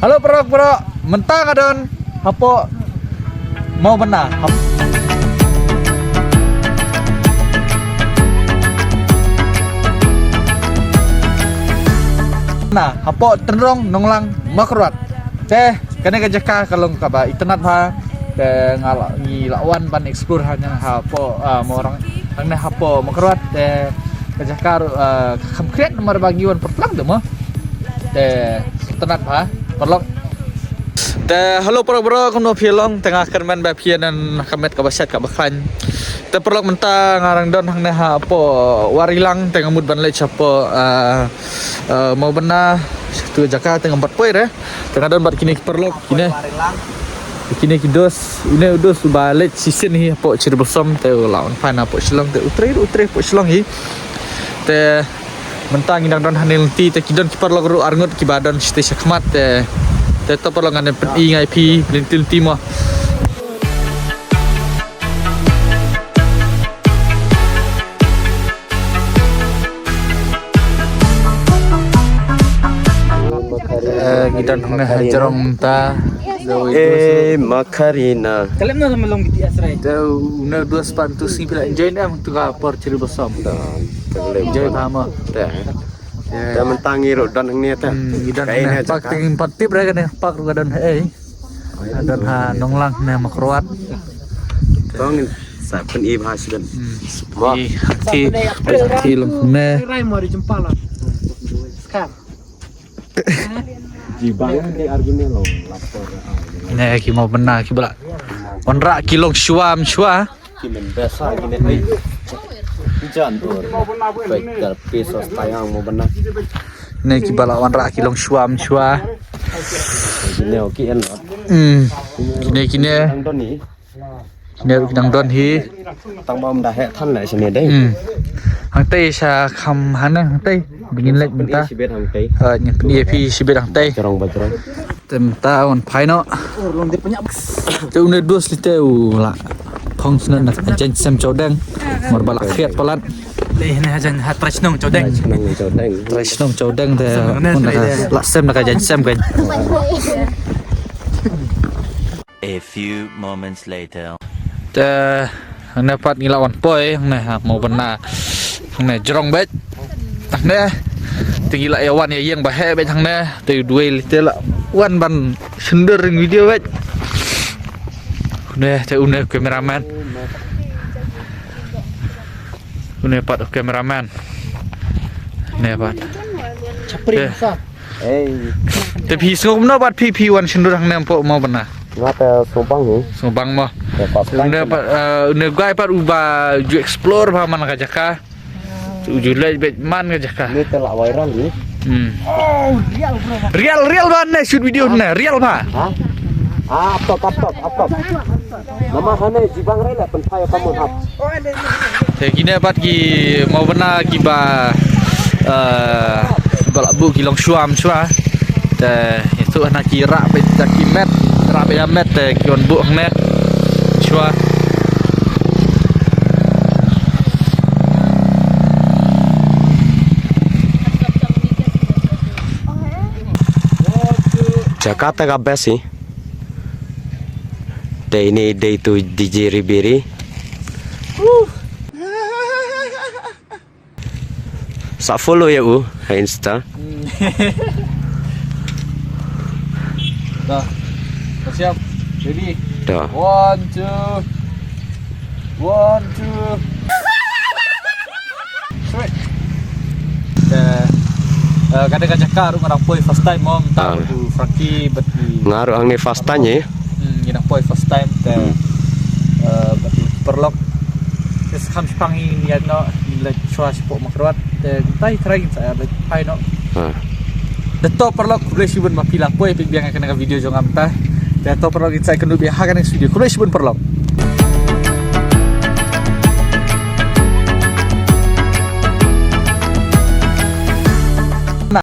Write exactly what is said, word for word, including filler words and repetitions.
Hello paralok, paralok. Mynta nga don hapoh Mawbynna. Hap- Na, hapoh Tynrong Nonglang Mawkyrwat. Te kane ka jaka ka long kaba itynnad bha. Te nga la, ngi la wan ban explore hangne hapoh, ah, Mawrang, hangne hapoh Mawkyrwat. Te ka jaka ruh, ah, ka kham khriat namar ba ngi wan pyrthlang te mo. Te itynnad bha paralok. Te hello paralok, paralok, kumno phi long? Te nga kyrmen ba phi don ha ka met kaba shait kaba khlaiñ. Te paralok, mynta nga dang don hangne hapoh Warilang, te nga mut ban leit shapoh, ah, ah, Mawbynna, tu jaka te ngam pat poi re. Te nga don bad kine ki paralok, kine. Kine ki dos, une u dos uba leit shisien hi hapoh Cherry Blossom, te u la wan phai na hapoh Shillong, te u trei, u trei hapoh Shillong hi. Te mynta ngi dang don hangne lynti, te ki don ki paralok ruh arngut kiba don shitei shakhmat, te, te to paralok ngan pyni ïa phi lynti lynti mo. Eh, ngi don hangne ha jrong mynta. Eh, Makarina. Kalem na sama long B T S, right? Te une u dos pat tu si phi la enjoy ne em tu ka por Cherry Blossom. Enjoy bha mo. Te. Te mynta ngi ruh don hangne te. Hmm, ngi don hangne. Pat, pat tip re kane, pat ruh ka don ha ei. Don ha Nonglang ne Mawkyrwat. Tong sa pyni bha shuh. Hmm. Mo. Ki, ki, ki long ne. Rai mo di jempa la. Skar. Ji bang ne argu ne long lapor. Ne ki Mawbynna kiba la wanrah ki longshuwa mynshuwa. Ki mynbesa kine ai. Ki jan dur. Baik, dar pesos tayang Mawbynna. Ne kiba la wanrah ki longshuwa mynshuwa. Kine ki en. Hmm. Kine, kine. Dang don hi. Kine ruh ki dang don hi. Tang ba ym da heh than leh shane dei. Hmm. Hangtei sha kham hangne hangtei. Ba ngin leit mynta. Shibit hangtei. Eh, ngin pyni ïa phi shibit hangtei. Bajrong, bajrong. Te mynta wan phai noh. Te une dos lite u la phong shnong na ka jaiñ sem Chawdeng. Mar ba la khriat palat. Le ne ha jaiñ ha trai shnong Chawdeng. Trai shnong Chawdeng. Trai shnong Chawdeng te un la sem na ka jaiñ sem ka. A few moments later. Te hangne pat ngi la wan poi hangne ha Mawbynna. Hangne jrong beit. Hangne te ngi la ïa wan ïa ïeng ba heh beit hangne. Te u duwai te la wan ban shyndur ring video beit. Une te une cameraman. Une pat cameraman. Une pat. Chapri sa. Te phi sngew kumno pat phi, phi wan shynrut hangne hapoh Mawbynna? Nga te sngewbang hi. Sngewbang mo. Te first time. Une pat, eh, une guy pat uba ju explore bha man ka jaka. U ju leit beit man ka jaka. Une te la viral hi. Hmm. Real, real bha ne shoot video ne, real bha. Ha? Ah, up top, up top, up top. Namar hane jibang rai la pynphai ka mon hap. Te kine pat ki Mawbynna kiba, eh, ba la buh ki longshuwa mynshuwa. Te ito hana ki rah beit da ki met, rah beit da met te ki wan buh hangne. Shuwa. Jaka te ka best hi. Te ine dei tu D J Ribiri. Sa follow ïa u ha Insta. Dah. Dah siap. Ready? Dah. One, two. One, two. Sweet. Te, eh, kane ka jaka ruh nga dang poi first time mo, mynta. Ah. Bad u Frankie bad i. Nga ruh hangne first time ïa. Hmm, ngi dang poi first time te. Hmm. Eh, bad i paralok. Te sa kham shipang ïa ngi ïaid noh, ngi leit shuwa shapoh Mawkyrwat. Te mynta i trai ngin sa ïaid leit phai noh. Ah. Te to paralok, khublei shibun ba phi la poi peit biang ïa kane ka video jong nga mynta. Te to paralok, ngin sa ïakynduh biang ha ka next video. Khublei shibun paralok.